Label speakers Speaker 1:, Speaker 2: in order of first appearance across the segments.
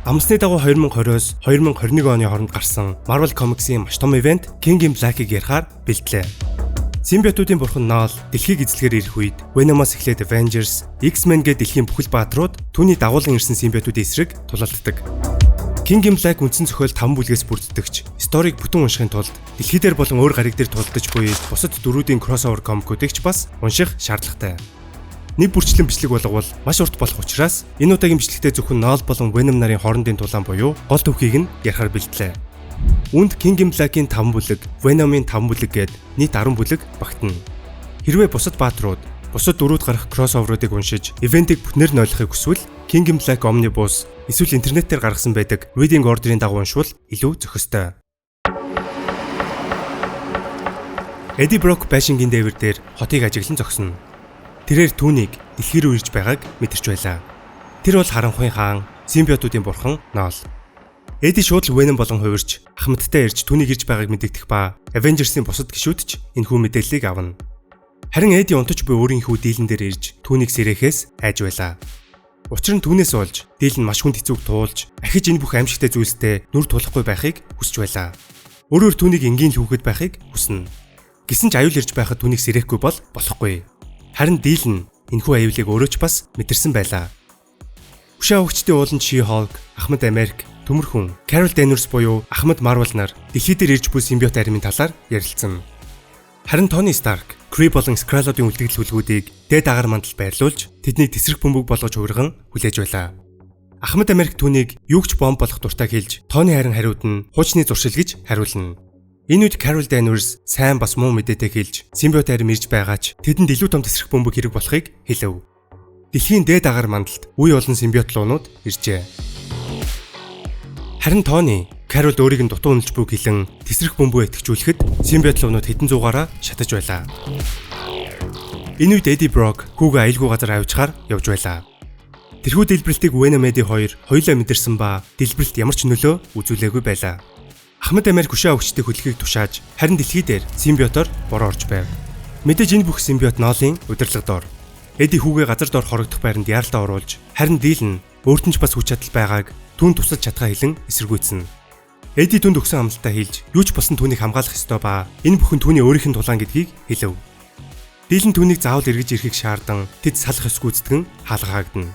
Speaker 1: Амсны дагуу 2020-оос 2021 оны хооронд гарсан Marvel Comics-ийн маш том event King in Black-ыг ярихаар бэлтлээ. Симбиотуудын бурхан Knull дэлхийг эзлэхээр ирэх үед Venom-оос эхлээд Avengers, X-Men гээд дэлхийн бүхэл бааtruуд түүний дагуулan ирсэн симбиотуудын эсрэг тулалддаг. King in Black үндсэн зохиол 5 бүлгээс бүрддэгч story-г бүтэн уншихын тулд дэлхий дээр болон өөр гариг дээр тулдаж буй бусад дүрүүдийн crossover комикуудыг ч бас унших шаардлагатай. Нэг бүрчлэн бичлэг болговол маш урт болох учраас энэ удаагийн бичлэгтээ зөвхөн Knull болон Venom нарын хоорондын тулаан буюу гол түүхийг нь ярихаар бэлтлээ. Үүнд King in Black-ийн 5 бүлэг, Venom-ын 5 бүлэг гээд нийт 10 бүлэг багтана. Хэрвээ бусад бааtruуд, бусад дүрүүд гарах crossover-уудыг уншиж, event-ийг бүтнээр нь ойлгохыг хүсвэл King in Black Omnibus эсвэл интернетээр гаргасан байдаг Reading Order-ын дагуу уншвал илүү зохистой. Эди Брок байшингийн дээвэр дээр хотыг ажиглан зогсно. Тэрээр түүнийг дэлхий рүү ирж байгааг мэдэрч байлаа. Тэр бол харанхуйн хаан, симбиотуудын бурхан Knull. Эди шууд л Venom болон хувирч Ахмадтай ирж түүнийг ирж байгааг мэдэгдэх ба Avengers-ийн бусад гишүүд ч энэхүү мэдээллийг авна. Харин Эди унтаж буй өөрийнхөө дийлэн дээр ирж түүнийг сэрэхээс айж байлаа. Учир нь түүнээс болж Дилэн маш хүнд хэцүүг туулж ахиж энэ бүх аимшигтай зүйлстэй нүр тулахгүй байхыг хүсэж байлаа. Өөрөөр түүнийг энгийн л хүүхэд байхыг хүснэ. Гэсэн ч аюул ирж байхад түүнийг сэрэхгүй бол болохгүй. Харин Дилэн энэхүү аюулыг өөрөө ч бас мэдэрсэн байлаа. Хөшөө авагчдын ууланд She-Hulk, Ахмад Америк, Төмөр хүн, Carol Danvers буюу Ахмад Marvel нар дэлхий дээр ирж буй симбиот армийн талаар ярилцсан. Харин Тони Старк, Kree болон Skrull-уудын үлдэгдэл хүлгүүдийг дээд агаар мандал байрлуулж тэднийг тэсрэх бөмбөг болгож хувирган хүлээж байлаа. Ахмад Америк түүнийг юу ч бомб болох дуртай хэлж, Тони харин хариуд нь хуучны зуршил гэж хариулна. Энэ үед Carol Danvers сайн бас муу мэдээтэй хэлж, симбиот арми ирж байгаа ч тэдэнд илүү том тэсрэх бөмбөг хэрэг болохыг хэлэв. Дэлхийн дээд агаар мандалд үе олон симбиот луунууд иржээ. Харин Тони Carol өөрийг нь дутуу үнэлж буйг хэлэн тэсрэх бөмбөгөө идэвхжүүлэхэд симбиот луунууд хэдэн зуугаараа шатаж байлаа. Энэ үед Эди Брок хүүгээ аюулгүй газар авчихаар явж байлаа. Тэрхүү дэлбэрэлтийг Venom Eddie хоёр хоёулаа мэдэрсэн ба дэлбэрэлт ямар ч нөлөө үзүүлээгүй байлаа. Ахмад Америк хөшөө авагчдыг хөдөлгөхийг тушааж харин дэлхий дээр симбиотоор бороо орж байв. Мэдээж энэ бүх симбиот Knull-ын удирдлага дор. Эди хүүгээ газар дор хорогдох байранд яаралтай оруулж харин Дилэн өөрт нь ч бас хүч чадал байгааг түүнд тусалж чадхаа хэлэн эсэргүүцсэн. Эди түүнд өгсөн амлалтаа хэлж юу ч болсон түүнийг хамгаалах ёстой ба энэ бүхэн түүний өөрийнх нь тулаан гэдгийг хэлэв. Дилэн түүнийг заавал эргэж ирэхийг шаардан тэд салах ёсгүй зүтгэн хаалгаагдана.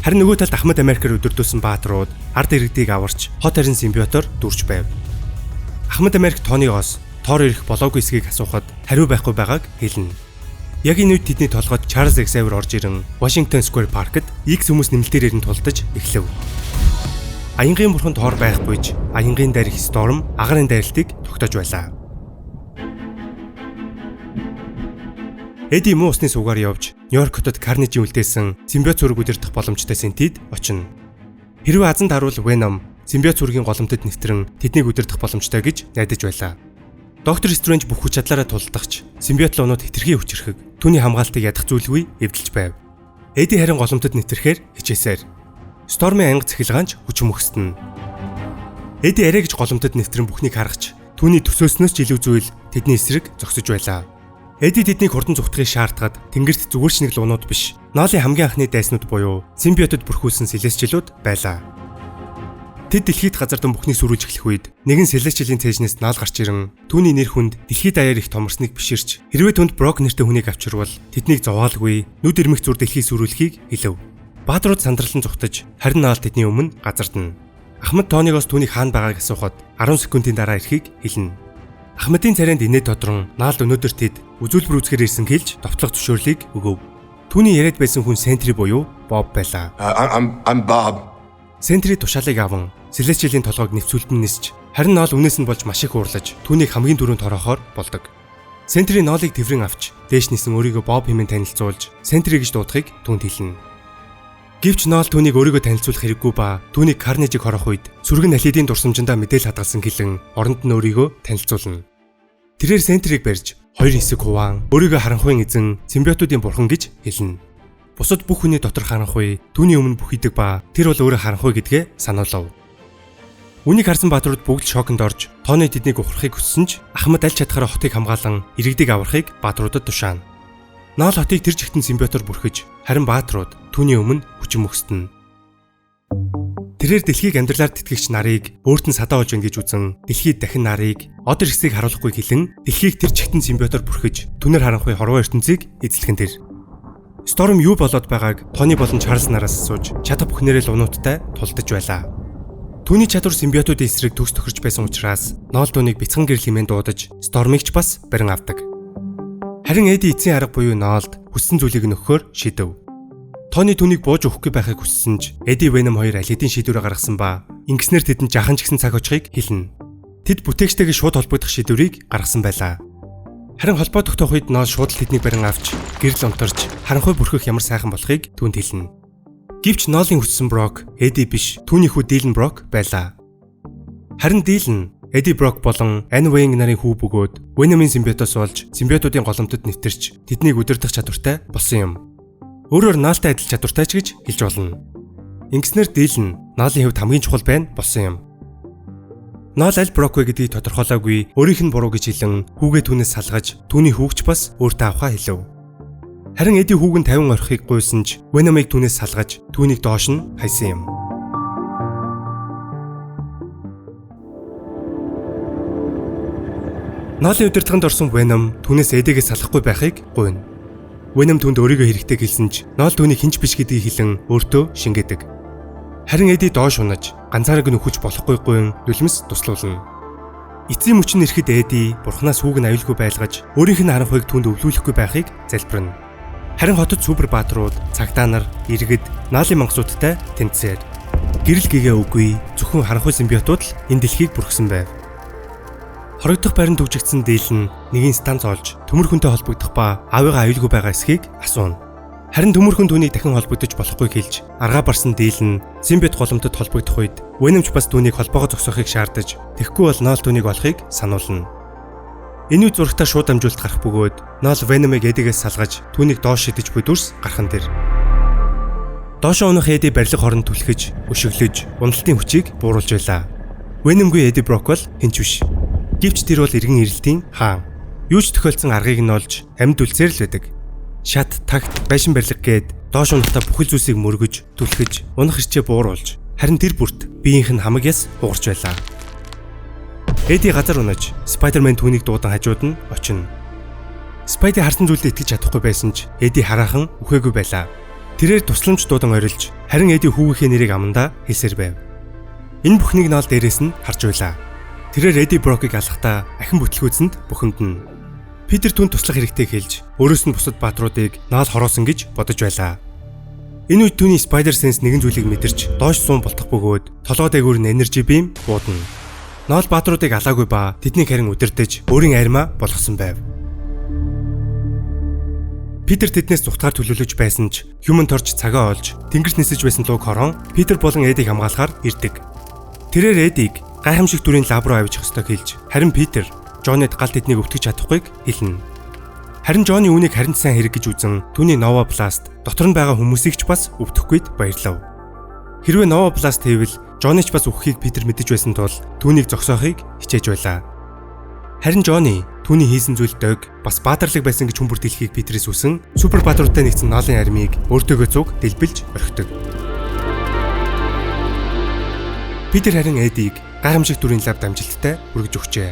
Speaker 1: Харин нөгөө талд Ахмад Америкээр өдөрдүүлсэн бааtruуд ард иргэдийг аварч хот харин симбиотоор дүрж байв. Ахмад Америк Тонигоос Тор ирэх болоогүй эсэхийг асуухад хариу байхгүй байгааг хэлнэ. Яг энэ үед тэдний толгойд Чарльз Xavier орж ирэн Washington Square Park-д X хүмүүс нэмэлтээр ирэн тулдаж эхлэв. Аянгийн бурхан Тор байхгүй ч аянгийн дайрах Storm агарын дайралтыг тогтоож байлаа. Эди муу усны суугаар явж Нью-Йорк хотод Карнижийн үлдээсэн симбиот зүрэг удирдах боломжтой Синтид очино. Хэрвээ азан таруул Venom симбиот зүргийн голомтод нэвтрэн тэднийг удирдах боломжтой гэж найдаж байлаа. Доктор Стрэндж бүх хүч чадлаараа тулдагч симбиот луунууд хэтэрхий хүчирхэг түүний хамгаалтыг ядах зүйлгүй эвдэлж байв. Эди харин голомтод нэвтрэхээр хичээсээр. Стормын анги цахилгаанч хүчин мөхснө. Эди арай гэж голомтод нэвтрэн бүхнийг харахч түүний төсөөснөөс ч илүү зүйл тэдний эсрэг зогсож байлаа. Эди тэднийг хурдан зүхтахыг шаардахад тэнгэрт зүгээр ч нэг луунууд биш. Knull-ын хамгийн анхны дайснууд буюу симбиотод бүрхүүлсэн Celestial-ууд байлаа. Тэд дэлхийд газардан бүхнийг сөрүүлж эхлэх үед нэгэн Celestial-ийн цээжнээс Knull гарч ирэн түүний нэр хүнд дэлхийд даяар их томорсныг биширч хэрвээ түнд Брок нэртэй хүнийг авчирвал тэднийг зовоолгүй нүд ирмэх зүр дэлхийг сөрүүлэхийг хэлэв. Бааtruуд сандарлан зүхтаж харин Knull тэдний өмнө газардна. Ахмад Тонигоос түүнийг хаана байгааг асуухад 10 секундын дараа ирэхийг хэлнэ. Ахмадын царайнд инээд тодрон Knull өнөөдөр тэд үзүүлбэр үзэхээр ирсэн хэлж довтлох зөвшөөрлийг өгөв. Түүний яриад байсан хүн Сентри буюу Боб байлаа.
Speaker 2: I'm Bob.
Speaker 1: Сентри тушаалыг аван Celestial-ийн толгойг нэвцүүлдэн нисч харин Knull үнээс нь болж маш их уурлаж түүнийг хамгийн түрүүнд тороохоор болдог. Сентри Knull-ыг тэврэн авч дээш нисэн өөрийгөө Боб хэмээн танилцуулж Сентри гэж дуудахыг түүнд хэлнэ. Гэвч Knull түүнийг өөрийгөө танилцуулах хэрэггүй ба түүнийг Карнижийг хорох үед сүргэн Налидын дурсамжиндаа мэдээлэл хадгалсан гэлэн оронд нь өөрийгөө танилцуулна. Тэрээр Сентрийг барьж хоёр хэсэг хуваан өөрийгөө харанхуйн эзэн симбиотуудын бурхан гэж хэлнэ. Бусад бүх хүний дотор харанхуй түүний өмнө бүхийдэг ба тэр бол өөрөө харанхуй гэдгээ сануулав. Үүнийг харсан бааtruуд бүгд шоконд орж Тони тэднийг ухрахыг хүссэн ч Ахмад аль чадхаараа хотыг хамгаалан иргэдийг аврахыг бааtruудад тушаана. Knull хотыг тэр чигтэн симбиотоор бүрхэж харин бааtruуд түүний өмнө хүчин мөхстөнө. Тэрээр дэлхийг амьдралаар тэтгэгч нарыг өөрт нь садаа болж байна гэж үзэн дэлхийд дахин нарыг од эрсийг харуулахгүй гэлэн дэлхийг тэр чигтэн симбиотоор бүрхэж түнэр харанхуй хорвоо ертөнцийг эзлэх нь тэр. Storm юу болоод байгааг Тони болон Чарльз нараас асууж чадах бүхнээрээ л унууттай тулдаж байлаа. Түүний чадвар симбиотуудын эсрэг төгс тохирч байсан учраас Ноол түүнийг бяцхан гэрэл хэмээн дуудаж Storm-ыг ч бас барин авдаг. Харин Эди эцсийн арга буюу Ноолд хүссэн зүйлийг нь өгөхөөр шидэв. Тони түүнийг бууж өгөхгүй байхыг хүссэн ч Эди Веном хоёр аль хэдийн шийдвэрээ гаргасан ба ингэснээр тэдэнд жаахан ч гэсэн цаг очихыг хэлнэ. Тэд бүтээгчтэйгээ шууд холбогдох шийдвэрийг гаргасан байлаа. Харин холбоо тогтоох үед Ноол шууд л тэднийг барин авч гэрэл унтарч харанхуй бүрхэх ямар сайхан болохыг түүнд хэлнэ. Гэвч Ноолын хүссэн Брок Эди биш, түүний хүү Дилан Брок байлаа. Харин Дилан Эди Брок болон Ан Вейн нарын хүү бөгөөд Веномын симбиотоос болж симбиотуудын голомтод нэвтэрч тэднийг удирдах чадвартай болсон юм. Өөрөөр Ноолтой адил чадвартай ч гэж хэлж болно. Ингэснээр Дилан Ноолын хувьд хамгийн чухал байна болсон юм. Ноол аль Брок вэ гэдгийг тодорхойлоогүй, өөрийнх нь буруу гэж хэлэн хүүгээ түүнээс салгаж түүний хүүгч бас өөртөө авахаа хэлв. Харин Эди хүүг нь 50 орхихыг гуйсан ч Веномыг түүнээс салгаж түүнийг доош нь хайсан юм. Ноолын удирдлаганд орсон Веном түүнээс Эдигээс салахгүй байхыг гуйна. Веном түүнд өөрийгөө хэрэгтэй хэлсэн ч Ноол түүнийг хинч биш гэдгийг хэлэн өөртөө шингээдэг. Харин Эди доош унаж ганцаараа нь үхэж болохгүй гуйн нулимс туслуулна. Эцсийн мөч нь ирэхэд Эди бурхнаас хүүг нь аюулгүй байлгаж өөрийнх нь харанхуйг түүнд өвлүүлэхгүй байхыг залбирна. Харин хотод супер баатрууд, цагдаа нар, иргэд, Ноолын мангасуудтай тэмцээр. Гэрэл гэгээ үгүй, зөвхөн харанхуй симбиотууд л энэ дэлхийг бүрхсэн байв. Хорогдох байранд түгжигдсэн Дилэн нэгэн станц олж төмөр хүнтэй холбогдох ба аавыгаа аюулгүй байгаа эсхийг асууна. Харин төмөр хүн түүнийг дахин холбогдож болохгүй хэлж аргаа барсан Дилэн симбиот голомтод холбогдох үед Веномч бас түүнийг холбоогоо зогсоохыг шаардаж тэгэхгүй бол Ноол түүнийг олохыг сануулна. Энэ үед зурагтаа шууд дамжуулалт гарах бөгөөд Ноол Веномыг Эдигээс салгаж түүнийг доош шидэж буй дүрс гарах нь тэр. Доошоо унах Эди барилга хорон түлхэж, өшөглөж, уналтын хүчийг бууруулж байлаа. Веномгүй Эди Брок бол хинч биш. Гэвч тэр бол иргэн эрэлтийн хаан. Юу ч тохиолдсон аргыг нь олж амьд үлсээр л байдаг. Шат, тагт, байшин барилга гээд доош унахдаа бүхэл зүйлсийг мөргөж, түлхэж, унах хэрчээ бууруулж, харин тэр бүрт биеийнх нь хамаг яс хугарч байлаа. Эди газар унаж, Спайдермен түүнийг дуудан хажууд нь очино. Спайди харсан зүйлд итгэж чадахгүй байсан ч Эди хараахан үхээгүй байлаа. Тэрээр тусламж дуудан орилж, харин Эди хүүгийнхээ нэрийг амандаа хэлсээр байв. Энэ бүхнийг Ноол дээрээс нь харж байлаа. Тэрээр Эди Брокийг алахдаа ахин бүтлгүүцэнд бухимдана. Питер түүнд туслах хэрэгтэй хэлж, өөрөөс нь бусад баатруудыг Ноол хороосон гэж бодож байлаа. Энэ үед түүний Spider Sense нэгэн зүйлийг мэдэрч доош суун болтох бөгөөд толгой дээгүүр нь Energy Beam буудна. Ноол баатруудыг алаагүй ба тэднийг харин удирдах өөрийн армаа болгосон байв. Питер тэднээс зүхтгаар төлөөлөж байсан ч Human Torch цагаа олж тэнгэрт нисэж байсан луг хорон Питер болон Эдиг хамгаалахаар ирдэг. Тэрээр Эдиг гайхамшиг дүрийн лаб руу авчих ёстойг хэлж, харин Питер Джонид гал тэднийг өвтгөж чадахгүйг хэлнэ. Харин Джонни үүнийг харин сайн хэрэг гэж үзэн түүний Nova Blast дотор нь байгаа хүмүүсийг ч бас өвтгөхгүйд баярлав. Хэрвээ Nova Blast хийвэл Джонни ч бас үхэхийг Питер мэдэж байсан тул түүнийг зогсоохыг хичээж байлаа. Харин Джонни түүний хийсэн зүйл дог бас баатарлаг байсан гэж хүн бүр дэлхийг Питерээс үсэн супер баатруудтай нэгдсэн Ноолын армийг өөртөөгөө цуг дэлбэлж орхидог. Питер харин Эдиг гайхамшиг дүрийн лабд амжилттай хүргэж өгчээ.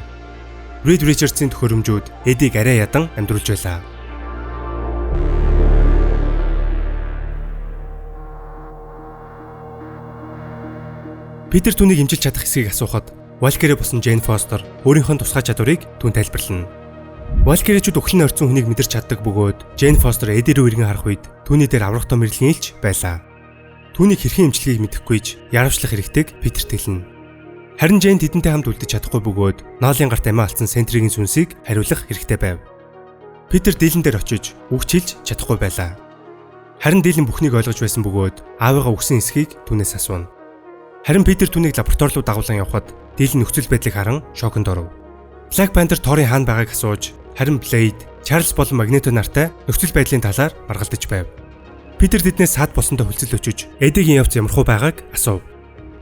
Speaker 1: Рид Ричардсын төхөөрөмжүүд Эдиг арай ядан амьдруулж байлаа. Питер түүнийг эмчилж чадах эсхийг асуухад Валкири босон Джейн Фостер өөрийнхөө тусгай чадварыг түүнд тайлбарлана. Валкиричүүд үхлийн орцсон хүнийг мэдэрч чаддаг бөгөөд Джейн Фостер Эди рүү эргэн харах үед түүний дээр аврах том эрэлгийн элч байлаа. Түүнийг хэрхэн эмчлэхийг мэдэхгүй ч яравчлах хэрэгтэйг Питерт хэлнэ. Харин Джейн тэдэнтэй хамт үлдэж чадахгүй бөгөөд Ноолын гарт амиа алдсан Сентригийн сүнсийг хариулах хэрэгтэй байв. Питер Дилэн дээр очиж үг чилж чадахгүй байлаа. Харин Дилэн бүхнийг ойлгож байсан бөгөөд аавыгаа үхсэн эсхийг түүнээс асууна. Харин Питер түүнийг лаборатори руу дагуулan явхад Дилэн нөхцөл байдлыг харан шоконд оров. Black Panther Торын хаана байгааг асууж, харин Blade, Charles болон Magneto нартай нөхцөл байдлын талаар маргалдаж байв. Питер тэднээс саад болсонтой хүлцэл өчөж, Эдигийн явц ямархуу байгааг асуув.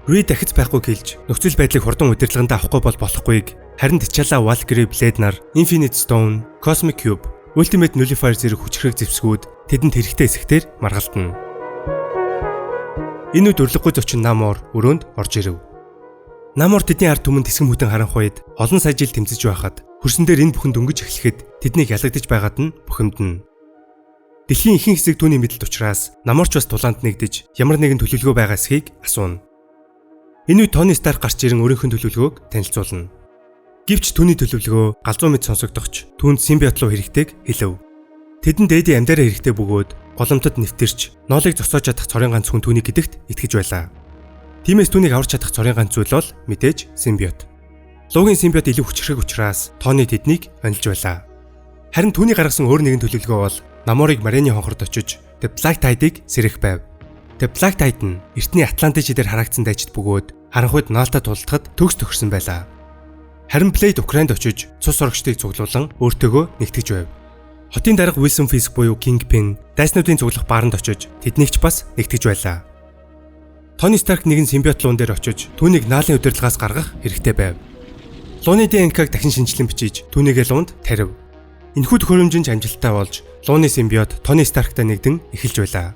Speaker 1: Рид дахиж байхгүй хэлж, нөхцөл байдлыг хурдан удирдлаганд авахгүй бол болохгүйг, харин T'Challa, Valkyrie, Blade нар Infinite Stone, Cosmic Cube, Ultimate Nullifier зэрэг хүчрхэг зэвсгүүд тэдэнд хэрэгтэй хэсэгтэр маргалдана. Энэ үед урилгагүй зочин Намор өрөөнд орж ирэв. Намор тэдний ард түмэн тэсгэн хүтэн харанхуйд олон сая жил тэмцэж байхад хөрсөн дээр энэ бүхэн дөнгөж эхлэхэд тэднийг ялагдаж байгаад нь бухимдана. Дэлхийн ихэнх хэсэг түүний мэдэлд учраас Наморч бас тулаанд нэгдэж ямар нэгэн төлөвлөгөө байгаа эсхийг асууна. Энэ үед Тони Старк гарч ирэн өөрийнх нь төлөвлөгөөг танилцуулна. Гэвч түүний төлөвлөгөө галзуу мэт сонсогдохч түүнд симбиот руу хэрэгтэйг хэлэв. Тэдэнд Эди амьдараа хэрэгтэй бөгөөд голомтод нэвтэрч ноолыг зогсоож чадах цорын ганц хүн түүний гэдэгт итгэж байлаа. Тиймээс түүнийг аварч чадах цорын ганц зүйл бол мэдээж симбиот. Луугийн симбиот илүү хүчрхэг учраас Тони тэднийг онилж байлаа. Харин түүний гаргасан өөр нэгэн төлөвлөгөө бол Наморыг Марины хонхорд очиж The Black Tide-ыг сэрэх байв. The Black Tide нь эртний Атлантын жидээр харагдсан дайчид бөгөөд харанхуйд Наалтай тулалдахад төгс тохирсон байлаа. Харин Блейд Украинд очиж цус сорогчдыг цуглуулан өөртөөгөө нэгтгэж байв. Хотын дарга Wilson Fisk буюу Kingpin дайснуудын цуглах бааранд очиж тэднийг ч бас нэгтгэж байлаа. Тони Старк нэгэн симбиот луун дээр очиж түүнийг наалын удирдлагаас гаргах хэрэгтэй байв. Лууны ДНК-г дахин шинжилэн бичиж түүнийгээ луунд тарив. Энэхүү төхөөрөмж нь ч амжилттай болж лууны симбиот Тони Старктай нэгдэн эхэлж байлаа.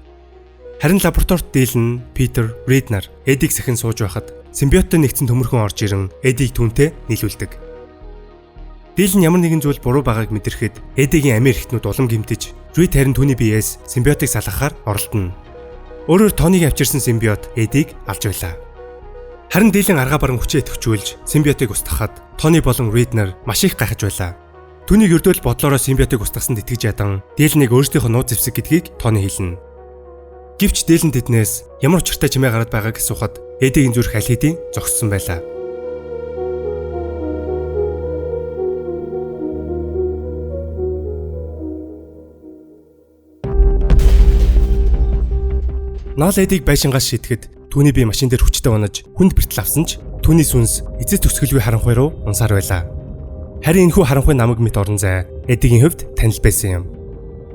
Speaker 1: Харин лабораторид Дилэн, Питер, Рид нар Эдиг сахин сууж байхад симбиоттой нэгдсэн төмөрхөн орж ирэн Эдиг түүнтэй нийлүүлдэг. Дилэн ямар нэгэн зүйл буруу байгааг мэдрэхэд Эдигийн амир эрхтнүүд улам гэмтэж, Рид харин түүний биеэс симбиотыг салгахаар оролдоно. Өөрөөр Тониг авчирсан симбиот Эдиг алж байлаа. Харин Дилэн аргаа баран хүчээ идэвхжүүлж симбиотыг устгахад Тони болон Рид нар маш их гайхаж байлаа. Түүнийг ердөөл бодлороо симбиотыг устгасанд итгэж ядан Дилэнийг өөрсдийнхөө нууц зэвсэг гэдгийг Тони хэлнэ. Гэвч Дилэн тэднээс ямар учиртай чимээ гараад байгааг асуухад Эдигийн зүрх аль хэдийн зогссон байлаа. Наал Эдиг байшингаас шидэхэд түүний бие машин дээр хүчтэй унаж хүнд бэртэл авсан ч түүний сүнс эцэс төгсгөлгүй харанхуй руу унсаар байлаа. Харин энэхүү харанхуй намаг мэт орон зай Эдигийн хувьд танил байсан юм.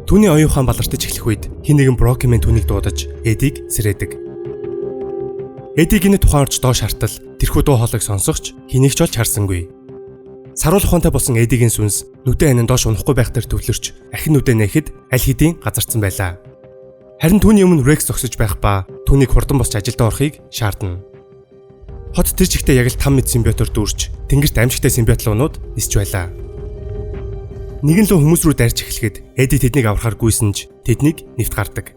Speaker 1: Түүний оюун ухаан балартаж эхлэх үед хэн нэгэн Брокмен түүнийг дуудаж Эдиг сэрээдэг. Эди гинэ тухайн орж доош хартал тэрхүү дуу хоолойг сонсохч хэнийг ч олж харсангүй. Саруул ухаантай болсон Эдигийн сүнс нүдэн анин доош унахгүй байх дээр төвлөрч ахин нүдэ нээхэд аль хэдийн газарцсан байлаа. Харин түүний өмнө Рекс зогсож байх ба түүнийг хурдан босч ажилдаа орохыг шаардна. Хот тэр чигтээ яг л там мэд симбиотоор дүүрч тэнгэрт аимшигтай симбиотлуунууд нисч байлаа. Нэгэн лөө хүмүүс рүү дайрч эхлэхэд Эди тэднийг аврахаар гүйсэн ч тэднийг нэвт гардаг.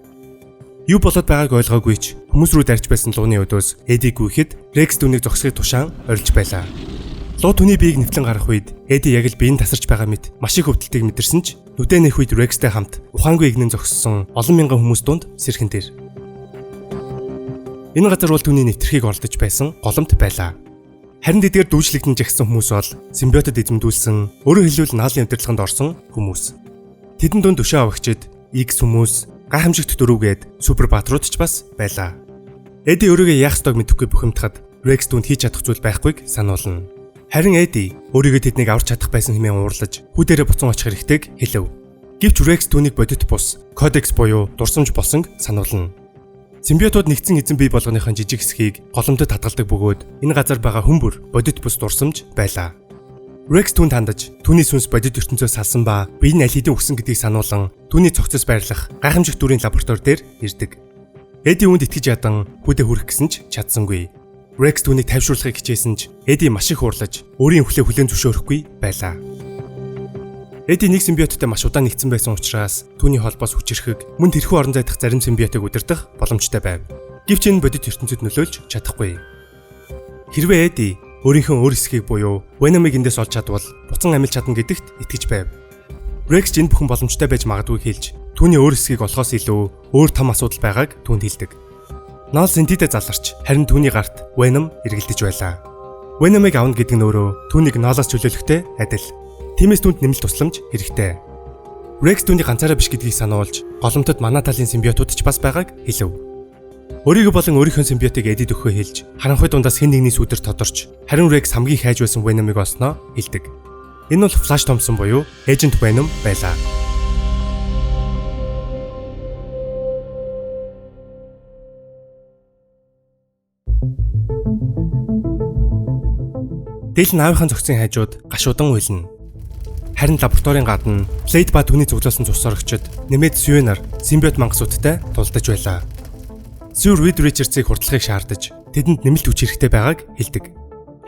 Speaker 1: Юу болоод байгааг ойлгоогүй ч хүмүүс рүү дайрч байсан лууны өдөөс Эди гүйхэд Рекс түүнийг зогсохыг тушаан орилж байлаа. Луу түүний биеийг нэвтлэн гарах үед Эди яг л биеийн тасарч байгаа мэт маш их өвдөлтийг мэдэрсэн ч нүдэ нэх үед Рекстэй хамт ухаангүй игнэн зогссон олон мянган хүмүүс дунд сэрхэн тэр. Энэ газар бол түүний нэвтрэхийг оролдож байсан голомт байлаа. Харин тэдгээр дүүжлэгдэн жагсан хүмүүс бол симбиотод эзэмдүүлсэн, өөрөөр хэлбэл наалын удирдлаганд орсон хүмүүс. Тэдэн дунд өшөө авагчид, X хүмүүс, гайхамшигт дөрөвгээд супер баатрууд ч бас байлаа. Эди өөрийгөө яах ёстойг мэдэхгүй бухимдахад Рекс түүнд хийж чадах зүйл байхгүйг сануулна. Харин Эди өөрийгөө тэднийг аварч чадах байсан хэмээн уурлаж хүү дээрээ буцан очих хэрэгтэйг хэлэв. Гэвч Рекс түүнийг бодит бус, кодекс буюу дурсамж болсонг сануулна. Симбиотууд нэгдсэн эзэн бий болгоныхон жижиг хэсгийг голомтод хадгалдаг бөгөөд энэ газар байгаа хүн бүр бодит бус дурсамж байлаа. Рекс түүнд хандаж түүний сүнс бодит ертөнцөөс салсан ба бие нь аль хэдийн үхсэн гэдгийг сануулан түүний цогцос байрлах гайхамшигт дүрийн лаборатори дээр ирдэг. Эди үүнд итгэж ядан хүүдээ хүрэх гэсэн ч чадсангүй. Рекс түүнийг тайвшруулахыг хичээсэн ч Эди маш их уурлаж өөрийн үхлээ хүлээн зөвшөөрөхгүй байлаа. Эди нэг симбиоттой маш удаан нэгдсэн байсан учраас түүний холбоос хүчирхэг мөн тэрхүү орон зай дахь зарим симбиотыг удирдах боломжтой байв. Гэвч энэ бодит ертөнцид нөлөөлж чадахгүй. Хэрвээ Эди өөрийнхөө өөр хэсгийг буюу Venom-ыг эндээс олж чадвал буцан амилж чадна гэдэгт итгэж байв. Рекс ч энэ бүхэн боломжтой байж магадгүй хэлж түүний өөр хэсгийг олохоос илүү өөр том асуудал байгааг түүнд хэлдэг. Наал Синтидэ заларч харин түүний гарт Venom эргэлдэж байлаа. Venom-ыг авна гэдэг нь өөрөө түүнийг Наалаас чөлөөлөхтэй адил. Тиймээс түүнд нэмэлт тусламж хэрэгтэй. Рекс түүний ганцаараа биш гэдгийг сануулж голомтод манай талын симбиотууд ч бас байгааг хэлэв. Өөрийгөө болон өөрийнхөө симбиотыг Эдид өгөхөө хэлж харанхуй дундаас хэн нэгний сүдэр тодорч харин Рекс хамгийн хайж байсан Venom-ыг олсноо хэлдэг. Энэ бол Flash Thompson буюу Agent Venom байлаа. Дилэн аавынхаа зөгцсөн хажууд гашуудан уйлна. Харин лабораторийн гадна Блейд ба түүний цуглуулсан цус сорогчид нэмээд Сюнар симбиот мангасуудтай тулдаж байлаа. Сью Reed Richards-ыг хурдлахыг шаардаж, тэдэнд нэмэлт хүч хэрэгтэй байгааг хэлдэг.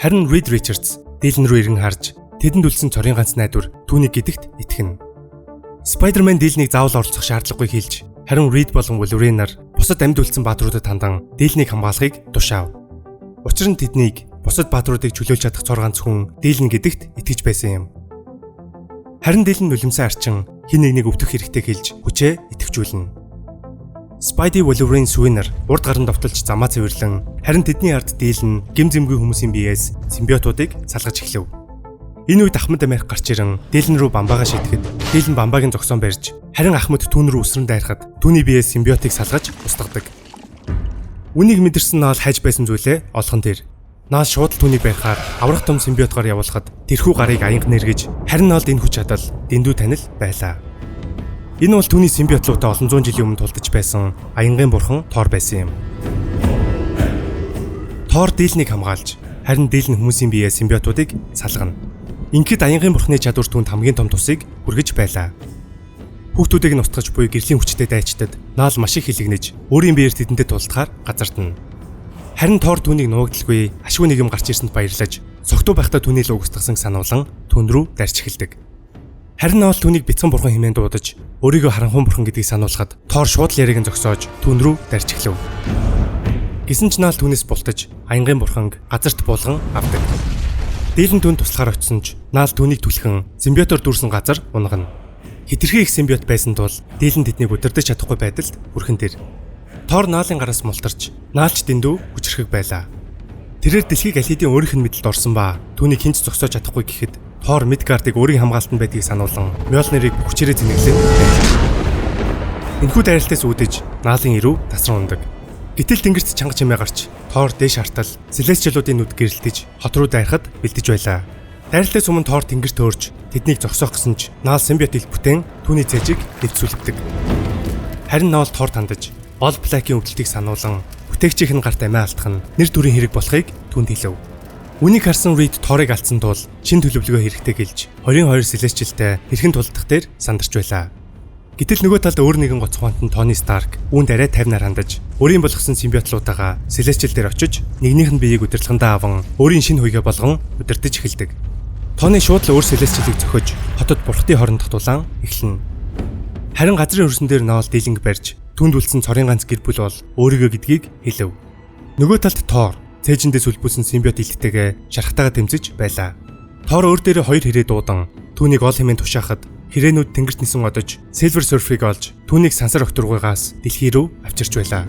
Speaker 1: Харин Reed Richards Дилэн рүү иргэн харж, тэдэнд үлдсэн цорын ганц найдвар түүнийг гэдэгт итгэнэ. Spider-Man Дилнийг заавал оролцох шаардлагагүй хэлж, харин Reed болон Wolverine нар бусад амьд үлдсэн баатруудад хандан Дилнийг хамгаалахыг тушаав. Учир нь тэднийг бусад баатруудыг чөлөөлж чадах цор ганц хүн Дилэн гэдэгт итгэж байсан юм. Харин Дилэн нулимсаа арчин хэн нэгнийг өвдөх хэрэгтэй хэлж хүчээ идэвхжүүлнэ. Spidey, Wolverine, Sue нар урд гаран довтолж замаа цэвэрлэн, харин тэдний ард Дилэн гэм зэмгүй хүмүүсийн биеэс симбиотуудыг салгаж эхлэв. Энэ үед Ахмад Америк гарч ирэн Дилэн рүү бамбаагаа шидэхэд Дилэн бамбаагийн зогсоон барьж, харин Ахмад түүн рүү үсрэн дайрахад түүний биеэс симбиотыг салгаж устгадаг. Үнийг мэдэрсэн Наал хайж байсан зүйлээ олох нь тэр. Наал шууд л түүнийг барихаар аврах том симбиотгоор явуулахад тэрхүү гарыг аянга нэргэж, харин Наалд энэ хүч чадал дэндүү танил байлаа. Энэ бол түүний симбиотлуутай олон зуун жилийн өмнө тулдаж байсан аянгийн бурхан Тор байсан юм. Тор Дилнийг хамгаалж, харин Дилэн хүмүүсийн биеэ симбиотуудыг салгана. Ингээд аянгийн бурханы чадвар түүнд хамгийн том тусыг хүргэж байлаа. Хүүхдүүдийг нь устгаж буй гэрлийн хүчтэй дайчдад Наал маш их хилэгнэж, өөрийн биеэр тэдэнтэй тулдахаар газардна. Харин Тор түүнийг нуугдалгүй ашгүй нэг юм гарч ирсэнд баярлаж, согтуу байхдаа түүний луг устгасан сануулan түүн рүү дарч эхэлдэг. Харин Наал түүнийг бяцхан бурхан хэмээн дуудаж, өөрийгөө харанхуй бурхан гэдгийг сануулхад Тор шууд л яриаг нь зогсоож түүн рүү дарч эхлэв. Гэсэн ч Наал түүнээс бултаж аянгийн бурханг газарт буулган авдаг. Дилэн түүнд туслахаар очисон ч Наал түүнийг түлхэн симбиотоор дүүрсэн газар унгана. Хэтэрхий их симбиот байсан тул Дилэн тэднийг удирдах чадахгүй байдалд хүрхэн тэр. Тор Наалын гараас мултарч, Наалч дэндүү хүчрхэг байлаа. Тэрээр дэлхийг аль хэдийн өөрийнх нь мэдлэлд орсон ба түүнийг хэн ч зогсоож чадахгүй гэхэд Тор Мидгардыг өөрийн хамгаалтанд байдгийг сануулan Мьёлнирыг бүх хүчээрээ зэнэглэн байлаа. Энэхүү дайралтаас үүдэж Наалын эрүү тасран ундаг. Гэтэл тэнгэрт чанга чимээ гарч Тор дээш хартал Селестиалуудын нүд гэрэлтэж хот руу дайрахад бэлдэж байлаа. Дайралтаас өмнө Тор тэнгэрт өөрч тэднийг зогсоох гэсэн ч Наал симбиот ил бүтээн түүний цэжийг нэвцүүлдэг. Харин Наал Торд хандаж All Black-ийн өвдөлтийг сануулan бүтээгчийнх нь гарт амиа алдах нь нэр төрийн хэрэг болохыг түүнд хэлэв. Үүнийг харсан Reed Торыг алдсан тул шин төлөвлөгөө хэрэгтэй гэлж 22 Celestial-тай хэрхэн тулдах дээр сандарч байлаа. Гэтэл нөгөө талд өөр нэгэн гоц ухаант нь Тони Старк үүнд арай 50-аар хандаж өөрийн болгосон симбиотлуудаагаа Celestial дээр очиж нэгнийх нь биеийг удирдлагандаа аван өөрийн шинэ хуйгаа болгон удирдах эхэлдэг. Тони шууд л өөр Celestial-ыг зөхөж хотод бурхтын хоорондох тулаан эхэлнэ. Харин газрын хөрсөн дээр Ноол Дилэнг барьж түүнд үлдсэн цорын ганц гэр бүл бол өөрийгөө гэдгийг хэлэв. Нөгөө талд Тор цээжиндээ сүлбүүлсэн симбиот илттэйгээ шархтайгаа тэмцэж байлаа. Тор өөр дээрээ хоёр хэрээ дуудан түүнийг ол хэмээн тушаахад хэрээнүүд тэнгэрт нисэн одож Silver Surfer-ыг олж түүнийг сансар огторгуйгаас дэлхий рүү авчирч байлаа.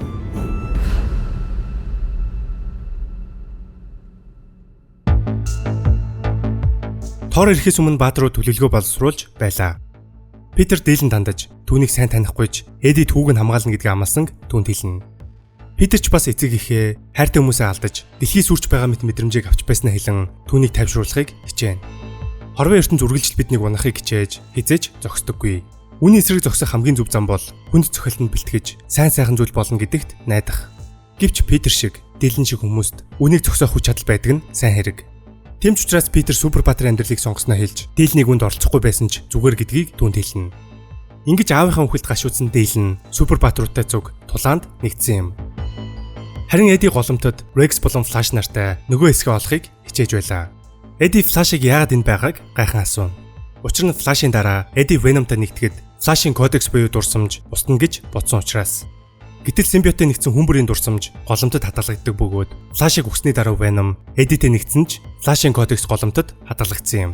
Speaker 1: Тор ирэхээс өмнө баатрууд төлөвлөгөө боловсруулж байлаа. Питер Дилэн тандаж түүнийг сайн танихгүй ч Эди түүг нь хамгаална гэдгийг амласан түүнд хэлнэ. Питер ч бас эцэг эхээ хайртай хүмүүсээ алдаж дэлхий сүрч байгаа мэт мэдрэмжийг авч байснаа хэлэн түүнийг тайвшруулахыг хичээнэ. Хорвоо ертөнц үргэлжил биднийг унахыг хичээж хизээж зогсдоггүй. Үүний эсрэг зогсох хамгийн зөв зам бол хүнд цохилтонд бэлтгэж сайн сайхан зүйл болно гэдэгт найдах. Гэвч Питер шиг Дилэн шиг хүмүүст үүнийг зогсоох хүч чадал байдаг нь сайн хэрэг. Тийм ч учраас Питер супер баатар амьдралыг сонгосноо хэлж Дилнийг үнд оролцохгүй байсан ч зүгээр гэдгийг түүнд хэлнэ. Ингэж аавынхаа үхэлд гашуудсан Дилэн супер баатруудтай зүг тулаанд нэгдсэн юм. Харин Эди голомтод Рекс болон Флаш нартай нөгөө хэсгээ олохыг хичээж байлаа. Эди Флашыг яагаад энд байгааг гайхан асууна. Учир нь Флашийн дараа Эди Веномтой нэгтгэхэд Флашийн кодекс буюу дурсамж устна гэж бодсон учраас. Гэтэл симбиоттой нэгдсэн хүн бүрийн дурсамж голомтод хадгалагддаг бөгөөд Флашыг өгсөний дараа Веном Эдитэй нэгдсэн ч Флашийн кодекс голомтод хадгалагдсан юм.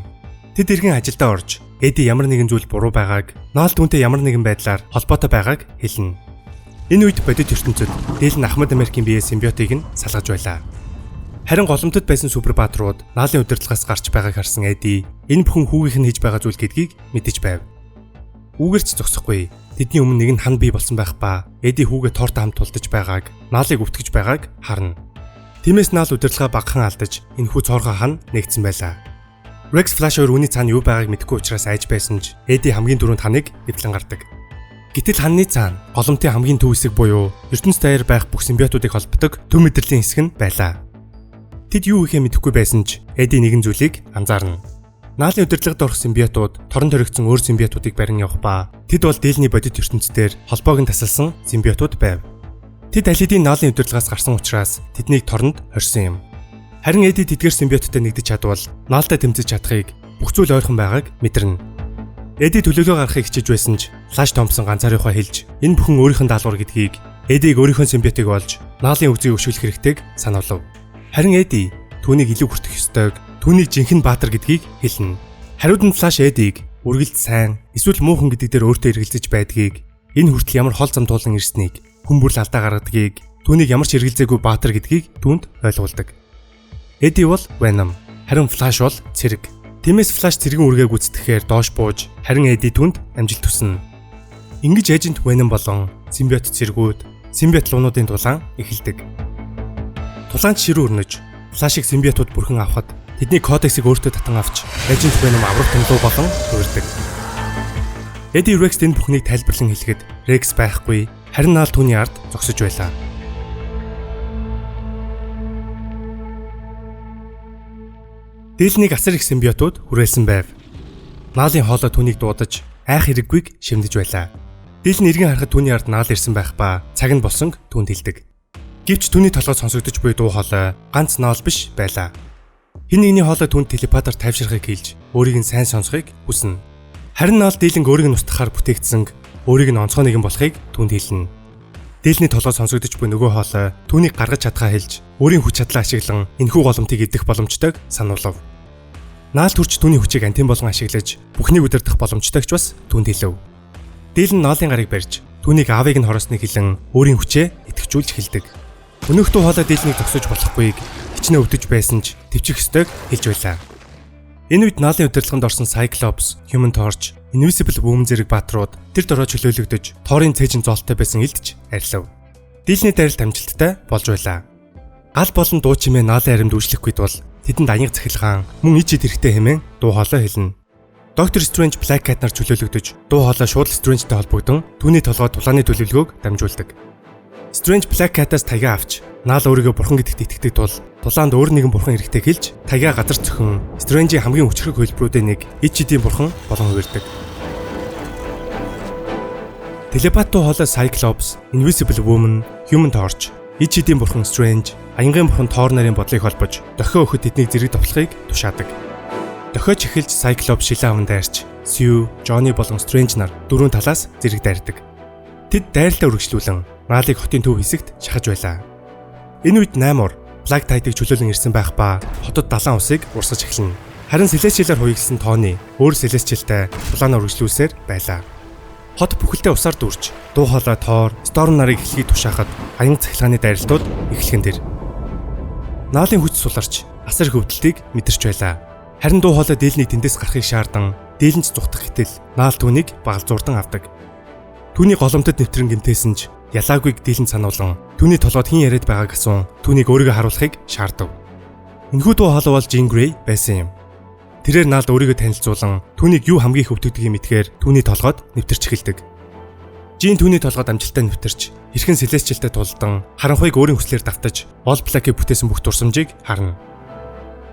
Speaker 1: Тэд эргэн ажилдаа орж Эди ямар нэгэн зүйл буруу байгааг, Наал түүнтэй ямар нэгэн байдлаар холбоотой байгааг хэлнэ. Энэ үед бодит ертөнцид Дилэн Ахмад Америкийн бие симбиотыг нь салгаж байлаа. Харин голомтод байсан супер баатрууд Наалын удирдлагаас гарч байгааг харсан Эди энэ бүхэн хүүгийнх нь хийж байгаа зүйл гэдгийг мэдэж байв. Үүгэрч зогсохгүй. Тэдний өмнө нэг нь хан бий болсон байх ба Эди хүүгээ Тортой хамт тулдаж байгааг, Наалыг өвтгөж байгааг харна. Тиймээс Наал удирдлагаа багахан алдаж энэхүү цоорхоо хан нэгдсэн байлаа. Рекс Флаш хоёр үүний цаана юу байгааг мэдэхгүй учраас айж байсан ч Эди хамгийн түрүүнд ханыг эвдлэн гардаг. Гэтэл ханны цаана голомтын хамгийн төв хэсэг буюу ертөнц даяар байх бүх симбиотуудыг холбодог төв мэдрэлийн хэсэг нь байлаа. Тэд юу хийхээ мэдэхгүй байсан ч Эди нэгэн зүйлийг анзаарна. Наалын удирдлагад орох симбиотууд торон торигдсон өөр симбиотуудыг барин явах ба тэд бол Дилний бодит ертөнцийн холбоог нь тасалсан симбиотууд байв. Тэд аль хэдийн Наалын удирдлагаас гарсан учраас тэднийг торнд хорьсон юм. Харин Эди тэдгээр симбиоттой нэгдэж чадвал Наалтай тэмцэж чадахыг бүх зүйл ойрхон байгааг мэдэрнэ. Эди төлөвлөгөө гаргахыг хичээж байсан ч Флаш Томпсон ганцаарынхаа хэлж энэ бүхэн өөрийнх нь даалгавар гэдгийг, Эдиг өөрийнхөө симбиотыг олж Наалын үгзийг өшөглөх хэрэгтэйг сануулв. Харин Эди түүнийг илүү хүртэх ёстойг, түүнийг жинхэнэ баатар гэдгийг хэлнэ. Хариуд нь Флаш Эдиг үргэлж сайн эсвэл муухан гэдэг дээр өөртөө эргэлзэж байдгийг, энэ хүртэл ямар хол зам туулан ирснийг, хүн бүр л алдаа гаргадгийг, түүнийг ямар ч эргэлзээгүй баатар гэдгийг түүнд ойлгуулдаг. Эди бол Venom, харин Флаш бол цэрэг. Тиймээс Флаш цэргийн үүргээ гүйцэтгэхээр доош бууж, харин Эди түүнд амжилт хүснэ. Ингэж Agent Venom болон симбиот цэргүүд, симбиот луунуудын тулаан эхэлдэг. Тулаанд ширүү өрнөж, Флашыг симбиотууд бүрхэн авахад тэдний кодексыг өөртөө татан авч Agent Venom аврах томлуу болон хувирдаг. Эди Рекс энэ бүхнийг тайлбарлан хэлэхэд Рекс байхгүй, харин Наал түүний ард зогсож байлаа. Дээлнийг асар их симбиотууд хүрээлсэн байв. Наалын хоолой түүнийг дуудаж айх хэрэггүйг шимдэж байлаа. Дийл нь эргэн харахад түүний ард Наал ирсэн байх ба цаг нь болсонг түүнд хэлдэг. Гэвч түүний толгой сонсогдож буй дуу хоолой ганц Наал биш байлаа. Хэн нэгний хоолой түүнд телепатаар тайвширхыг хэлж өөрийг нь сайн сонсохыг хүснэ. Харин Наал Дийлэнг өөрийг нь устгахаар бүтээгдсэн өөрийг нь онцгой нэгэн болохыг түүнд хэлнэ. Дээлний толгой сонсогдож буй нөгөө хоолой түүнийг гаргаж чадхаа хэлж өөрийн хүч чадлаа ашиглан энэхүү голомтыг эддэх боломжтойг сануулв. Наал төрч түүний хүчийг антин болгон ашиглаж бүхнийг удирдах боломжтойг ч бас түүнд хэлв. Дийл нь Наалын гарыг барьж түүнийг аавыг нь хороосныг хэлэн өөрийн хүчээ идэвхжүүлж хэлдэг. Өнөөх дуу хоолой Дийлнийг зогсож болохгүйг хичнээн өвдөж байсан ч төвчих ёстойг хэлж байлаа. Энэ үед Наалын удирдлаганд орсон Cyclops, Human Torch, Invisible Woman зэрэг баатрууд тэр дорой чөлөөлөгдөж Торын цээжин зоолтой байсан илдэж арилав. Дийлний дайралт амжилттай болж байлаа. Гал болон дуу чимээ Наалын аримд үйлчлэхгүй тул тэдэнд аянга цахилгаан мөн ич ид хэрэгтэй хэмээн дуу хоолой хэлнэ. Доктор Strange Black Cat нар чөлөөлөгдөж дуу хоолой шууд Strange-тэй холбогдсон түүний толгой тулааны төлөвлөгөөг дамжуулдаг. Strange Black Cat-аас таяга авч Наал өөрийгөө бурхан гэдэгт итгэдэг тул тулаанд өөр нэгэн бурхан эрэхтэй хэлж таяга газар цохин Strange-ийн хамгийн хүчрхэг хөлбрүүдийн нэг ич идийн бурхан болон хувирдаг. Телепат дуу хоолой Cyclops, Invisible Woman, Human Torch, ич идийн бурхан Strange, аянгын бурхан Thor нарын бодлыг холбож дохио өгөхөд тэднийг зэрэг товлохыг тушаадаг. Дохиоч эхэлж Cyclops шилэн аван дайрч Sue, Johnny болон Strange нар дөрвөн талаас зэрэг дайрдаг. Тэд дайралтаа үргэлжлүүлэн Наалыг хотын төв хэсэгт шахаж байлаа. Энэ үед Namor Black Tide-ыг чөлөөлөн ирсэн байх ба хотод далайн усыг урсгаж эхэлнэ. Харин Celestial-аар хуйгдсан Тони өөр Celestial-тай тулаанаа үргэлжлүүлсээр байлаа. Хот бүхэлдээ усаар дүүрч, дуу хоолой Thor, Storm нарыг эхлэхийг тушаахад аянга цахилгааны дайралтууд эхлэхэн дэр. Наалын хүч суларч асар их өвдөлтийг мэдэрч байлаа. Харин дуу хоолой Дийлнийг тэндээс гарахыг шаардан Дийлэнч зугтах гэтэл Наал түүнийг багалзуурдан авдаг. Түүний голомтод нэвтрэн гэмтээсэн ч ялаагүйг Дийлэн сануулan түүний толгойд хэн яриад байгааг асуун түүнийг өөрийгөө харуулахыг шаардав. Энэхүү дуу хоолой бол Jean Grey байсан юм. Тэрээр Наалд өөрийгөө танилцуулан түүнийг юу хамгийн их өвдөгдгийг мэдхээр түүний толгойд нэвтэрч эхэлдэг. Jean түүний толгойд амжилттай нэвтэрч хэрхэн Celestial-тай тулдан харанхуйг өөрийн хүслээр давтаж All Black-ийг бүтээсэн бүх дурсамжийг харна.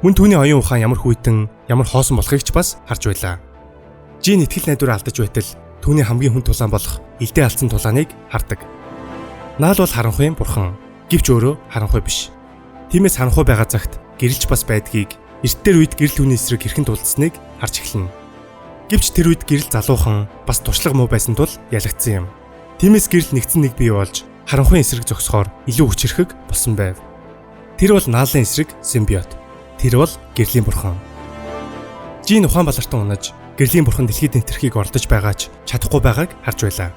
Speaker 1: Мөн түүний оюун ухаан ямар хүйтэн, ямар хоосон болохыг ч бас харж байлаа. Jean итгэл найдвараа алдаж байтал түүний хамгийн хүн тулаан болох элдээ алдсан тулааныг хардаг. Наал бол харанхуйн бурхан, гэвч өөрөө харанхуй биш. Тиймээс харанхуй байгаа цагт гэрэлж бас байдгийг, эрт дээр үед гэрэл түүний эсрэг хэрхэн тулдсныг харж эхэлнэ. Гэвч тэр үед гэрэл залуухан бас туршлага муу байсан тул ялагдсан юм. Тиймээс гэрэл нэгдсэн нэг бий болж харанхуйн эсрэг зогсохоор илүү хүчирхэг болсон байв. Тэр бол Наалын эсрэг симбиот. Тэр бол гэрлийн бурхан. Жин ухаан балартан унаж гэрлийн бурхан дэлхийд нэвтрэхийг оролдож байгаа ч чадахгүй байгааг харж байлаа.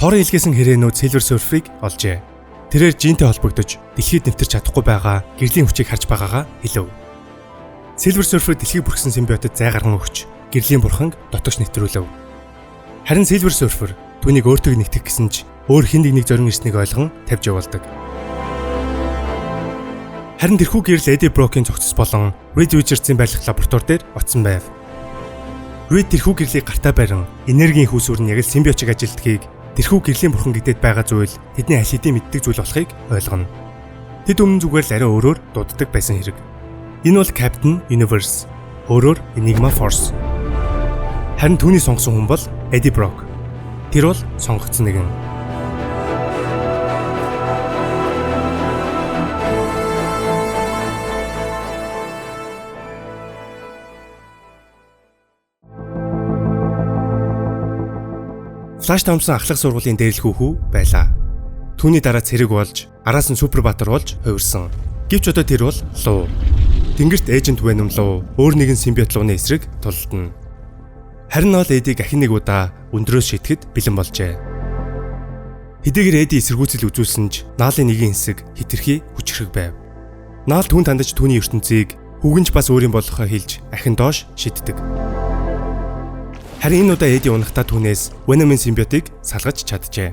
Speaker 1: Торын илгээсэн хэрээнүүд Silver Surfer-ыг олжээ. Тэрээр Жинтэй холбогдож дэлхийд нэвтэрч чадахгүй байгаа гэрлийн хүчийг харж байгаагаа хэлв. Silver Surfer дэлхийг бүрхсэн симбиотод зай гарган өгч гэрлийн бурханг дотогш нэвтрүүлв. Харин Silver Surfer түүнийг өөртөө нэгтгэх гэсэн ч өөр хэн нэг зорин ирснийг ойлгон тавьж явуулдаг. Харин тэрхүү гэрэл Eddie Brock-ийн цогцос болон Reed Richards-ийн байрлах лаборатори дээр очсон байв. Reed тэрхүү гэрлийг гартаа барин энергийн их үүсвэр нь яг л симбиотчиг ажилтгийг тэрхүү гэрлийн бурхан гэдээд байгаа зүйл тэдний аль хэдийн мэддэг зүйл болохыг ойлгоно. Тэд өмнө зүгээр л арай өөрөөр дууддаг байсан хэрэг. Энэ бол Captain Universe, өөрөөр Enigma Force. Харин түүний сонгосон хүн бол Eddie Brock. Тэр бол сонгогдсон нэгэн. Флаш Томпсон ахлах сургуулийн дээрлэхүү хүү байлаа. Түүний дараа цэрэг болж, араас нь супер баатар болж хувирсан. Гэвч одоо тэр бол луу. Тэнгэрт Agent Venom луу өөр нэгэн симбиот лууны эсрэг тулалдана. Харин Ноол Эдийг ахин нэг удаа өндрөөс шидэхэд бэлэн болжээ. Хэдийгээр Эди эсэргүүцэл үзүүлсэн ч Наалын нэгэн хэсэг хэтэрхий хүчрхэг байв. Наал түүнд хандаж түүний ертөнцийг хүүгэнч бас өөрийн болохоо хэлж ахин доош шиддэг. Харин энэ удаа Эди унахтаа түүнээс Venom-ын симбиотыг салгаж чаджээ.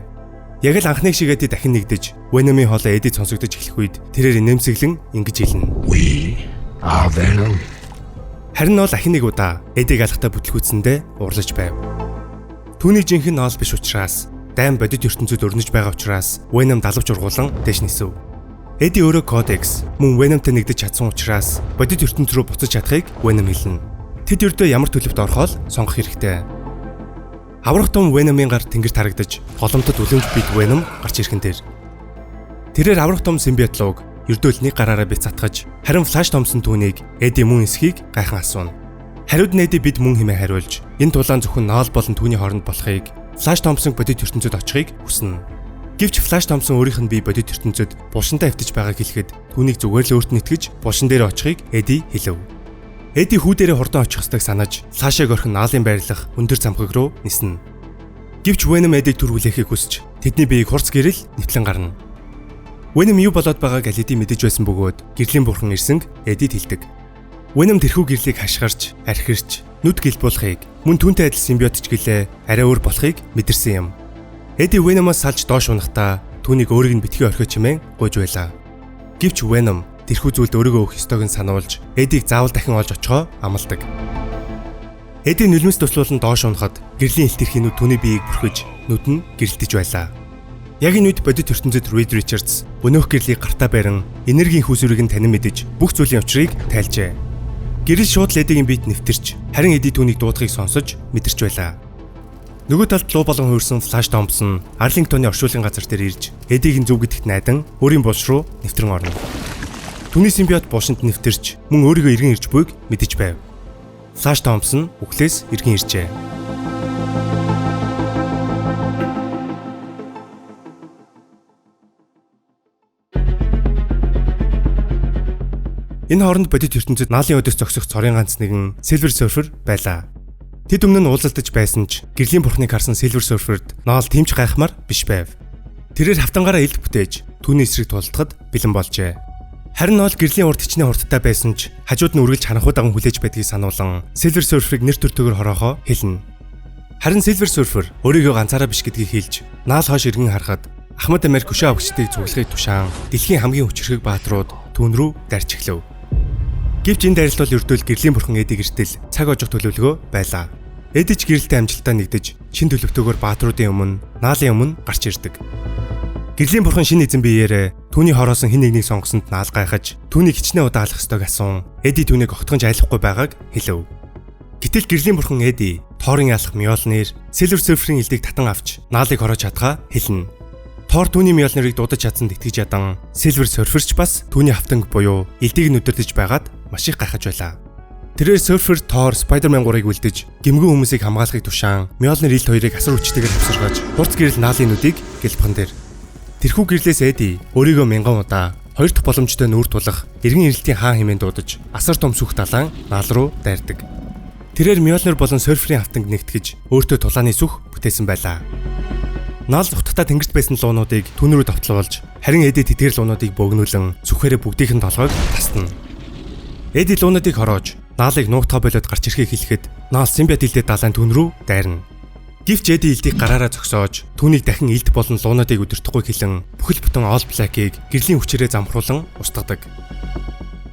Speaker 1: Яг л анхны шиг Эди дахин нэгдэж Venom-ын хоолой Эдид сонсогдож эхлэх үед тэрээр инээмсэглэн ингэж хэлнэ.
Speaker 2: We are Venom.
Speaker 1: Харин Ноол ахин нэг удаа Эдиг алхахтаа бүтлгүүцсэндээ уурлаж байв. Түүний жинхэнэ Ноол биш учраас дайм бодит ертөнцид өрнөж байгаа учраас Venom далавч ургуулан дээш нисэв. Эди өөрөө Кодекс мөн Venom-тай нэгдэж чадсан учраас бодит ертөнц рүү буцаж чадахыг Venom хэлнэ. Тэд ердөө ямар төлөвт орохоо л сонгох хэрэгтэй. Аврах том Venom-ын гар тэнгэрт харагдаж голомтод үлэмж бид Venom гарч ирхэн дээр. Тэрээр аврах том симбиот лууг ердөө л нэг гараараа бит затгаж, харин Флаш Томпсон түүнийг Эди мөн эсхийг гайхан асууна. Хариуд нь Эди бид мөн хэмээн хариулж, энэ тулаан зөвхөн Ноол болон түүний хооронд болохыг, Флаш Томпсон бодит ертөнцид очихыг хүснэ. Гэвч Флаш Томпсон өөрийнх нь бие бодит ертөнцид булшинтай хэвтэж байгааг хэлэхэд түүнийг зүгээр л өөрт нь итгэж булшин дээр очихыг Эди хэлэв. Эди хүү дээрээ хурдан очих ёстойг санаж, Флашыг орхин Наалын байрлах өндөр замхаг руу ниснэ. Гэвч Venom Эдиг түр хүлээхийг хүсч, тэдний биеийг хурц гэрэл нэвтлэн гарна. Venom юу болоод байгааг аль хэдийн мэдэж байсан бөгөөд гэрлийн бурхан ирсэнг Эдид хэлдэг. Venom тэрхүү гэрлийг хашгирч, архирч, нүд гэлбуулахыг, мөн түүнтэй адил симбиот ч гэлээ арай өөр болохыг мэдэрсэн юм. Эди Venom-оос салж доош унахдаа түүнийг өөрийг нь битгий орхио чимээн гуйж байлаа. Гэвч Venom тэрхүү зүйлд өөрийгөө өгөх ёстойг нь сануулж, Эдиг заавал дахин олж очихоо амладаг. Эди нулимс туслуулан доош унахад гэрлийн илт тэрхийнүүд түүний биеийг бүрхэж, нүд нь гэрэлтэж байлаа. Яг энэ үед бодит ертөнцид Reed Richards өнөөх гэрлийг гартаа барин энергийн хүүсвэрийг нь танин мэдэж бүх зүйлийн учрыг тайлжээ. Гэрэл шууд л Эдигийн биед нэвтэрч, харин Эди түүнийг дуудахыг сонсож мэдэрч байлаа. Нөгөө талд луу болон хувирсан Флаш Томпсон Арлингтоны оршуулгын газар дээр ирж Эдиг нь зөв гэдэгт найдан өөрийн булш руу нэвтрэн орно. Түүний симбиот булшинд нэвтэрч мөн өөрийгөө эргэн ирж буйг мэдэж байв. Флаш Томпсон үхлээс эргэн иржээ. Энэ хооронд бодит ертөнцид Наалын өдөөс зогсох цорын ганц нэгэн Silver Surfer байлаа. Тэд өмнө нь уулзалтаж байсан ч гэрлийн бурхныг харсан Silver Surfer-д Ноол тэмч гайхмаар биш байв. Тэрээр хавтангаараа элд бүтээж түүний эсрэг тулалдахад бэлэн болжээ. Харин Ноол гэрлийн урд хичнээн хурдтай байсан ч хажууд нь үргэлж харанхуй даган хүлээж байдгийг сануулан Silver Surfer-ыг нэр төртөгөр хороохоо хэлнэ. Харин Silver Surfer өөрийгөө ганцаараа биш гэдгийг хэлж Наал хойш эргэн харахад Ахмад Америк хөшөө авагчдыг цуглахыг тушаан дэлхийн хамгийн хүчирхэг баатрууд түүн рүү дайрч эхлэв. Гэвч энэ дайралт бол ердөөл гэрлийн бурхан Эдиг эртэл цаг ожих төлөвлөгөө байлаа. Эди ч гэрэлтэй амжилтаа нэгдэж шин төлөвтөөгөр баатруудын өмнө Наалын өмнө гарч ирдэг. Гэрлийн бурхан шинэ эзэн биеэрээ түүний хороосон хэн нэгнийг сонгосонд Наал гайхаж түүнийг хичнээн удаа алах ёстойг асуун. Эди түүнийг огтхонч айлахгүй байгааг хэлэв. Гэтэл гэрлийн бурхан Эди Торын алах Мьёлнир, Silver Surfer-ийн элдийг татан авч Наалыг хороож чадхаа хэлнэ. Тор түүний Мьёлнирыг дуудаж чадсанд итгэж ядан Silver Surfer ч бас түүний хавтанг буюу элдийг нь удирдах байгаад маш их гайхаж байлаа. Тэрээр Surfer, Thor, Spider-Man 3-ыг үлдэж гэмгэн хүмүүсийг хамгаалахыг тушаан Mjolnir илт хоёрыг асар хүчтэйгээр хавсаргаж хурц гэрэл Наалын нүдийг гэлбхан дээр. Тэрхүү гэрлээс Эди өөрийгөө мянган удаа хоёр дахь боломжтой нүүр тулах эргэн ирэлтийн хаан хэмээн дуудаж асар том сүх далаан Наал руу дайрдаг. Тэрээр Mjolnir болон Surfer-ийн хавтанг нэгтгэж өөртөө тулааны сүх бүтээсэн байлаа. Наал зүхтахтаа тэнгэрт байсан луунуудыг түүн рүү давтлуулж харин Эди тэдгээр луунуудыг богинулан сүхээрээ бүгдийнх нь толгойг тасна. Эди луунуудыг хороож Наалыг нуугдахаа болиод гарч ирэхийг хэлэхэд Наал симбиот илдээ далайн түүн рүү дайрна. Гэвч Эди илдийг гараараа зогсоож түүнийг дахин илд болон луунуудыг удирдахгүй хэлэн бүхэл бүтэн All Black-ыг гэрлийн хүчээрээ замхруулан устгадаг.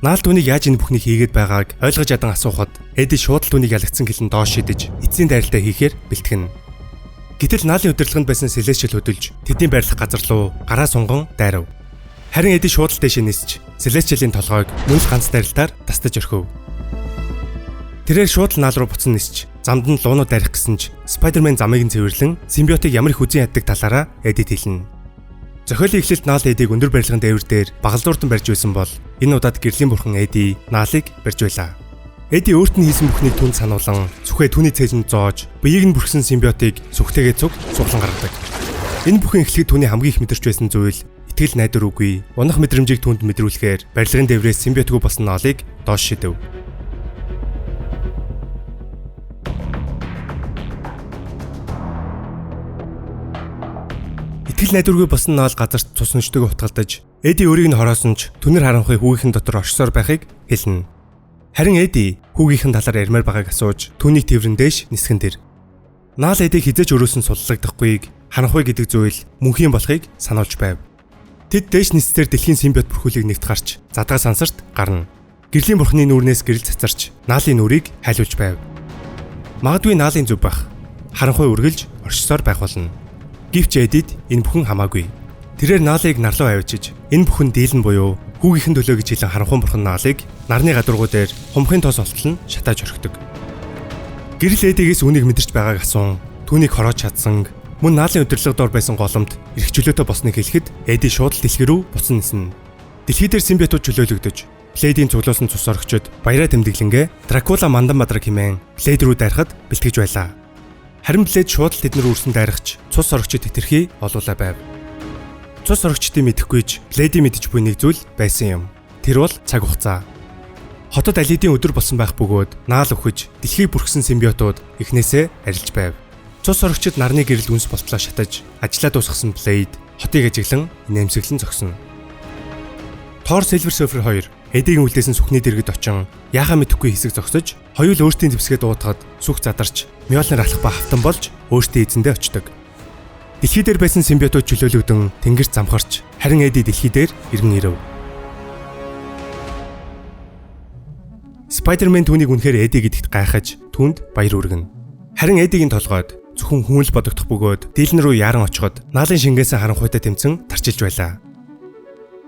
Speaker 1: Наал түүнийг яаж энэ бүхнийг хийгээд байгааг ойлгож ядан асуухад Эди шууд л түүнийг ялагдсан гэлэн доош шидэж эцсийн дайралтаа хийхээр бэлтгэнэ. Гэтэл Наалын удирдлаганд байсан Celestial хөдөлж тэдний байрлах газар руу гараа сунган дайрав. Харин Эди шууд л дээшээ нисч Celestial-ийн толгойг мөн л ганц дайралтаар тастаж орхив. Тэрээр шууд л Наал руу буцан нисч замд нь луунууд дайрах гэсэн ч Spider-Man замыг нь цэвэрлэн симбиотыг ямар их үзэн яддаг талаараа Эдид хэлнэ. Зохиолын эхлэлд Наал Эдиг өндөр барилгын дээвэр дээр багалдууртан барьж байсан бол энэ удаад гэрлийн бурхан Эди Наалыг барьж байлаа. Эди өөрт нь хийсэн бүхнийг түнд сануулan сүхээ түүний цээжинд зоож биеийг нь бүрхсэн симбиотыг сүхтэйгээ цуг суглан гаргадаг. Энэ бүхэн эхлэхэд түүний хамгийн их мэдэрч байсан зүйл итгэл найдвар үгүй. Унах мэдрэмжийг түүнд мэдрүүлэхээр барилгын дээврээс симбиотгүй болсон ноолыг доош шидэв. Итгэл найдваргүй болсон ноол газарт цус нөжтэйг утгалдаж Эди өөрийг нь хороосон ч түнэр харанхуй хүүгийнхэн дотор оршсоор байхыг хэлнэ. Харин Эди хүүгийнхэн талаар ярмаар байгааг асууж түүнийг тэврэн дээш нисгэн тэр. Наал Эдиг хизээж өрөөсөн суллагдахгүйг харанхуй гэдэг зүйл мөнхийн болохыг сануулж байв. Тэд дээш нисцээр дэлхийн симбиот бүрхүүлийг нэгт гарч задгаа сансарт гарна. Гэрлийн бурхны нүүрнээс гэрэл цацарч наалын нүрийг хайлуулж байв. Магадгүй наалын зүв бах. Харанхуй үргэлж оршсоор байх болно. Гэвч Эдид энэ бүхэн хамаагүй. Тэрээр наалыг нарлуу авчиж энэ бүхэн дийлэн буюу хүүгийнхэн төлөө гэж хэлэн харанхуй бурхан наалыг нарны гадуургуу дээр хумхын тос олтол нь шатааж орхидог. Гэрэл Эдигээс үүнийг мэдэрч байгааг асуун түүнийг хороож чадсан мөн наалын удирдлага дор байсан голомт эрх чөлөөтэй болсныг хэлэхэд Эди шууд л дэлхий рүү буцан ниснэ. Дэлхий дээр симбиотууд чөлөөлөгдөж Блейдийн цуглуулсан цус орогчид баяраа тэмдэглэнгээ Дракула мандан бадраг хэмээн Блейд рүү дайрахад бэлтгэж байлаа. Харин Блейд шууд л тэднэр үрсэн дайрахч цус орогчид хэтэрхий олуулаа байв. Цус орогчдын мэдэхгүйж Блейдийн мэдэж буй нэг зүйл байсан юм. Тэр бол цаг хугацаа. Хотод алидийн өдөр болсон байх бөгөөд наал өхөж дэлхийг бүрхсэн симбиотууд эхнээсээ арилж байв. Цус орогчид нарны гэрэл үнс болтлоо шатаж ажлаа дуусгасан Блейд хотыг ажиглан нэмсэглэн зогсно. Thor Silver Surfer 2 Эдигийн үлдээсэн сүхний дэргэд очин яхаа мэдэхгүй хэсэг зогсож хоёул өөртийн зэвсгээ дуутахад сүх задарч Мьёлнир алах ба хавтан болж өөртөө эзэндээ очдог. Дэлхий дээр байсан симбиотууд чөлөөлөгдөн тэнгэрт замхарч харин Эди дэлхий дээр иргэн ирэв. Spider-Man түүнийг үнэхээр Эди гэдэгт гайхаж түүнд баяр хүргэнэ. Харин Эдигийн толгойд зөвхөн хүн л бодогдох бөгөөд Дилэн рүү яаран очиход наалын шингээсэн харанхуйтай тэмцэн тарчилж байлаа.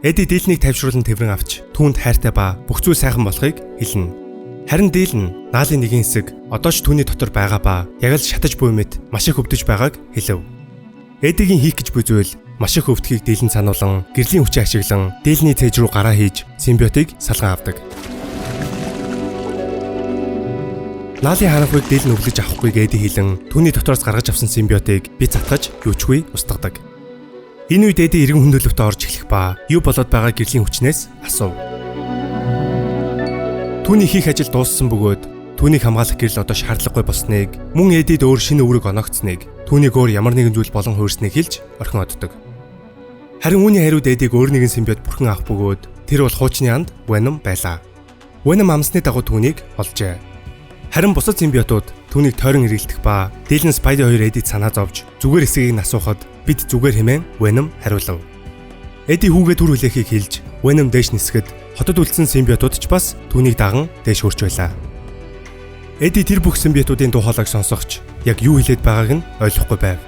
Speaker 1: Эди Дилнийг тайвшруулан тэврэн авч түүнд хайртай ба бүх зүйл сайхан болохыг хэлнэ. Харин Дилэн наалын нэгэн хэсэг одоо ч түүний дотор байгаа ба яг л шатаж буй мэт маш их өвдөж байгааг хэлэв. Эдигийн хийх гэж буй зүйл маш их өвдөхийг Дилэн сануулan гэрлийн хүчээ ашиглан Дилний цээж рүү гараа хийж симбиотыг салган авдаг. Наалын харанхуйг Дилэн өвлөж авахгүйг Эди хэлэн түүний дотроос гаргаж авсан симбиотыг би цатгаж юучгүй устгадаг. Энэ үед Эди иргэн хүндлөлтөд орж эхлэх ба юу болоод байгаа гэрлийн хүчнээс асуув. Түүний хийх ажил дууссан бөгөөд түүнийг хамгаалах гэрэл одоо шаардлагагүй болсныг, мөн Эдид өөр шинэ үүрэг оногцсныг, түүнийг өөр ямар нэгэн зүйл болон хуурсныг хэлж орхин оддог. Харин үүний хариуд Эдиг өөр нэгэн симбиот бүрхэн авах бөгөөд тэр бол хуучны анд Venom байлаа. Venom амсны дагуу түүнийг олжээ. Харин бусад симбиотууд түүнийг тойрон эргэлдэх ба Дилэн Spidey 2 Эдид санаа зовж зүгээр хэсгийг нь асуухад бид зүгээр хэмээн Venom хариулав. Эди хүүгээ түр хүлээхийг хэлж Venom дээш нисгэд хотод үлдсэн симбиотууд ч бас түүнийг даган дээш хөрч байлаа. Эди тэр бүх симбиотуудын дуу хоолойг сонсогч яг юу хэлээд байгааг нь ойлгохгүй байв.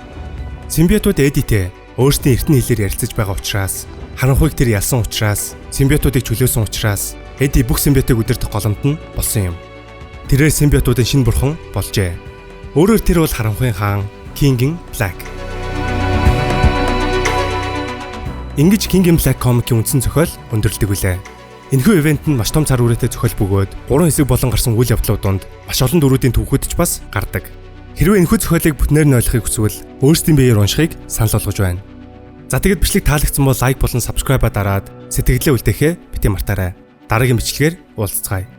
Speaker 1: Симбиотууд Эдитэй өөрсдийн эртний хэлээр ярилцаж байгаа учраас харанхуйг тэр ялсан учраас симбиотуудыг чөлөөсөн учраас Эди бүх симбиотыг удирдах голомт нь болсон юм. Тэрээр симбиотуудын шинэ бурхан болжээ. Өөрөөр тэр бол харанхуйн хаан King in Black. Ингэж King in Black комикийн үндсэн зохиол өндөрлөдөг үлээ. Энэхүү ивент нь маш том цар хүрээтэй зохиол бөгөөд 3 хэсэг болон гарсан үйл явдлууд донд маш олон дүрүүдийн түүхүүд ч бас гардаг. Хэрвээ энэхүү зохиолыг бүтнээр нь ойлгохыг хүсвэл өөрсдийн биеэр уншихыг санал болгож байна. За тэгэд бичлэг таалагдсан бол лайк болон subscribe-а дараад сэтгэлдээ үлдээхээ битгий мартаарай. Дараагийн бичлэгээр уулзцгаая.